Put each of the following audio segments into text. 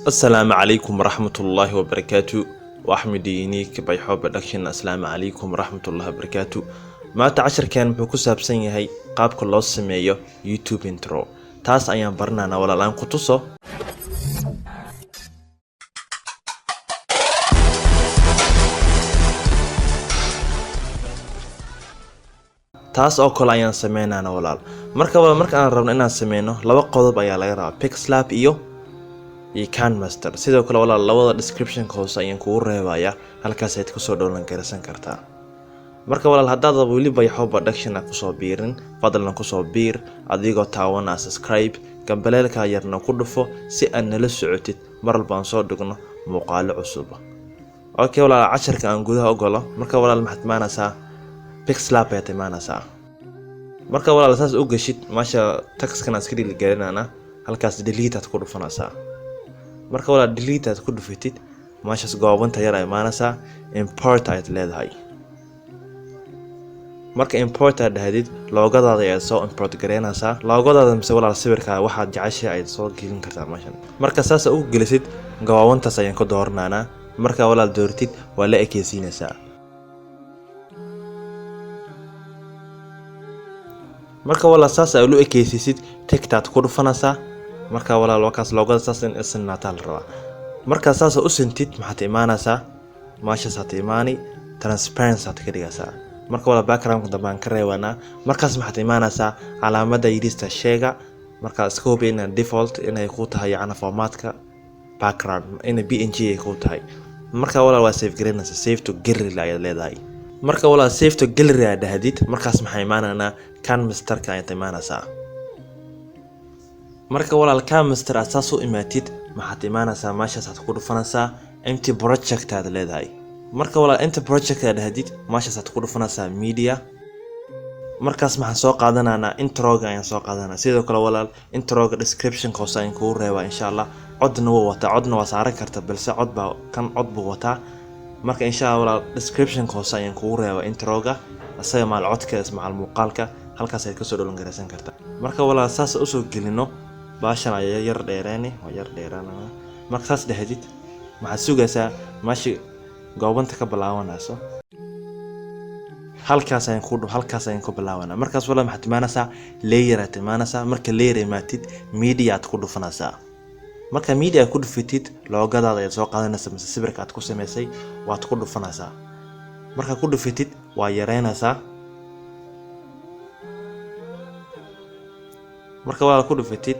Asalaamu calaykum waraxmatullaahi wabarakaatu. Waa Axmed Unique Bayxo Production. Asalaamu calaykum waraxmatullaahi wabarakaatu. Maanta casharkan wuxuu ku saabsan yahay qaabka loo sameeyo YouTube intro. Taas ayaan baranaynaa, walaal, aan ku tuso. Taas oo kale ayaan sameynaynaa, walaal. Marka walaal, marka aan rabno inaan sameyno, laba qodob ayaa laga rabaa: PixelLab iyo KineMaster. Sidoo kale, walaal, labada descriptionka hoose ayaan kugu reebayaa, halkaas ayaad kusoo download garaysan kartaa. Marka walaal, haddaad weli Bayxo Production a kusoo biirin, fadlan kusoo biir adigoo taawana subscribe, gambaleelka yarna ku dhufo si aad nala socotid mar walba aan soo dhigno muuqaalo cusub. Okay walaal, casharka aan gudaha ogolo. Marka walaal, maxaad imaanaysaa? PixelLab ayaad imaanaysaa. Marka walaal saas u gashid, meesha textkan aan iska dhiiligelinana, halkaas delete aad ku dhufanaysaa. Marka walaal delete aad ku dhufatid, meeshaas goobanta yar ay imaanaysaa, import ayaad leedahay. Marka import aad dhahdid, logodaada ayaad soo import gareynaysaa. Logodaada mise walaal sawirka waxaad jeceshahay ayaad soo gelin kartaa meeshan. Marka saas ugu gelisid, gobaabantaas ayaan ku dooranaynaa. Marka walaal dooratid, waa la ekeysiinaysaa. Marka walaal saas aad u ekeysiisid, ticktaad ku dhufanaysaa. Marka walaal, wakaas logoda saas in isinaataa la rabaa. Marka saas u sintid, maxaad imaanaysaa? Meeshaasaad imaani, transparency aad ka dhigaysaa. Marka walaal, backgroundka dambe aan ka reebanaa. Markaas maxaad imaanaysaa? Calaamada yidhista sheega. Markaa iska hubi ina default inay ku tahay, yacni formatka background ina PNG ay ku tahay. Marka walaal, waa save gareynaysaa, save to gallery ayaad leedahay. Marka walaal save to gallery aad dhahdid, markaas maxaa imaanaynaa? KineMasterka ayaad imaanaysaa. Marka walaal KineMaster aad saas u imaatid, maxaad imaanaysaa? Meeshaas aad ku dhufanaysaa, empty project aad leedahay. Marka walaal empty project aad dhahdid, meeshaas aad ku dhufanaysaa media. Markaas maxaan soo qaadanaynaa? Introga ayaan soo qaadanaa. Sidoo kale walaal, introga descriptionka hoose ayaan kugu reebaa, insha Allah. Codna wuu wataa, codna waa saaran karta, balse cod baa kan cod buu wataa. Marka insha Allah walaal, descriptionka hoose ayaan kugu reebaa introga, asaga maal codka macal muuqaalka, halkaas ayaad kasoo download garaysan kartaa. Marka walaal saas usoo gelino, baashan ayaa yar dheereeni, waa yar dheeraanaya. Marka saas dhahdid, maxaad sugaysaa? Meesha goobanta ka bilaabanayso, halkaas ayaan ku bilaabanaa. Markaas walaal maxaad imaanaysaa? Layer aad imaanaysaa. Marka layer imaatid, media aad ku dhufanaysaa. Marka media aad ku dhufatid, logodaada ayaad soo qaadanaysaa mise sawirka aad ku samaysay waad ku dhufanaysaa. Markaa ku dhufatid, waa yareynaysaa. Marka walaal ku dhufatid,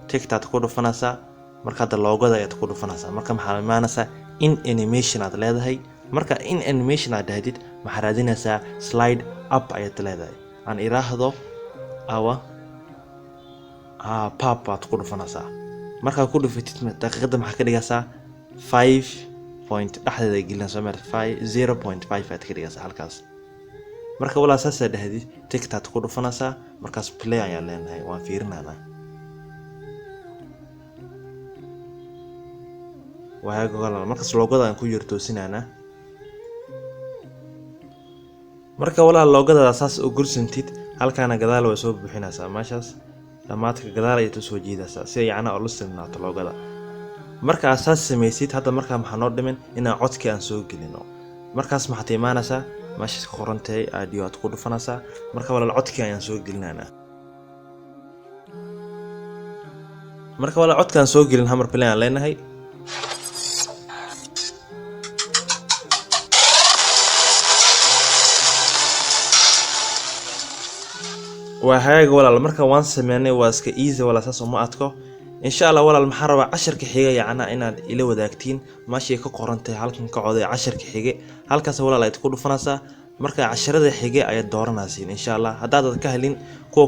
ticktaad ku dhufanaysaa. Marka hadda logoda ayaad ku dhufanaysaa. Marka maxaa imaanaysaa? In animation aad leedahay. Marka in animation aad dhahdid, maxaa raadinaysaa? Slide up ayaad leedahay. Aan iraahdo awa pop aad ku dhufanaysaa. Markaa ku dhufatid, daqiiqada maxaa ka dhigaysaa? Five point dhexdeeda gelin soo mar, five 0.5 aad ka dhigaysaa halkaas. Marka walaal saasaa dhahdid, ticktaad ku dhufanaysaa. Markaas play ayaan leenahay, waan fiirinaynaa. Waaga walaal, markaas logoda aan ku yartoosinaynaa. Marka walaal logodaada saas u gursantid, halkaana gadaal waa soo buuxinaysaa. Meeshaas dhammaadka gadaal ayaad usoo jiidaysaa si yacnaa ula sinaato logoda. Marka aad saas samaysid, hadda markaa maxaa noo dhimin? Inaan codkii aan soo gelino. Markaas maxaad imaanaysaa? Meeshaas ka qorantahay audio aad ku dhufanaysaa. Marka walaal codkii ayaan soo gelinaynaa. Marka walaal codkaan soo gelin, hamar play aan leenahay. Waa hagaaga walaal. Marka waan sameynay, waa iska easy walaal, saas uma adko. Insha Allah walaal, maxaa rabaa casharka xiga yacnaa inaad ila wadaagtiin. Meeshay ka qorantahay halkan ka coday casharka xige, halkaas walaal ayaad ku dhufanaysaa. Marka casharada xige ayaad dooranaysiin, insha Allah. Haddaadad ka helin kuwa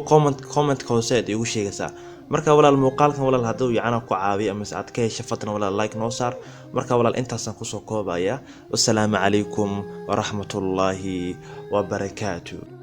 commentka hoose ayaad iigu sheegaysaa. Marka walaal, muuqaalkan walaal hadduu yacnaa ku caawiyo amase aad ka hesho, fadlan walaal like noo saar. Marka walaal intaasaan kusoo koobaya. Wasalaamu calaykum waraxmatullaahi wabarakaatu.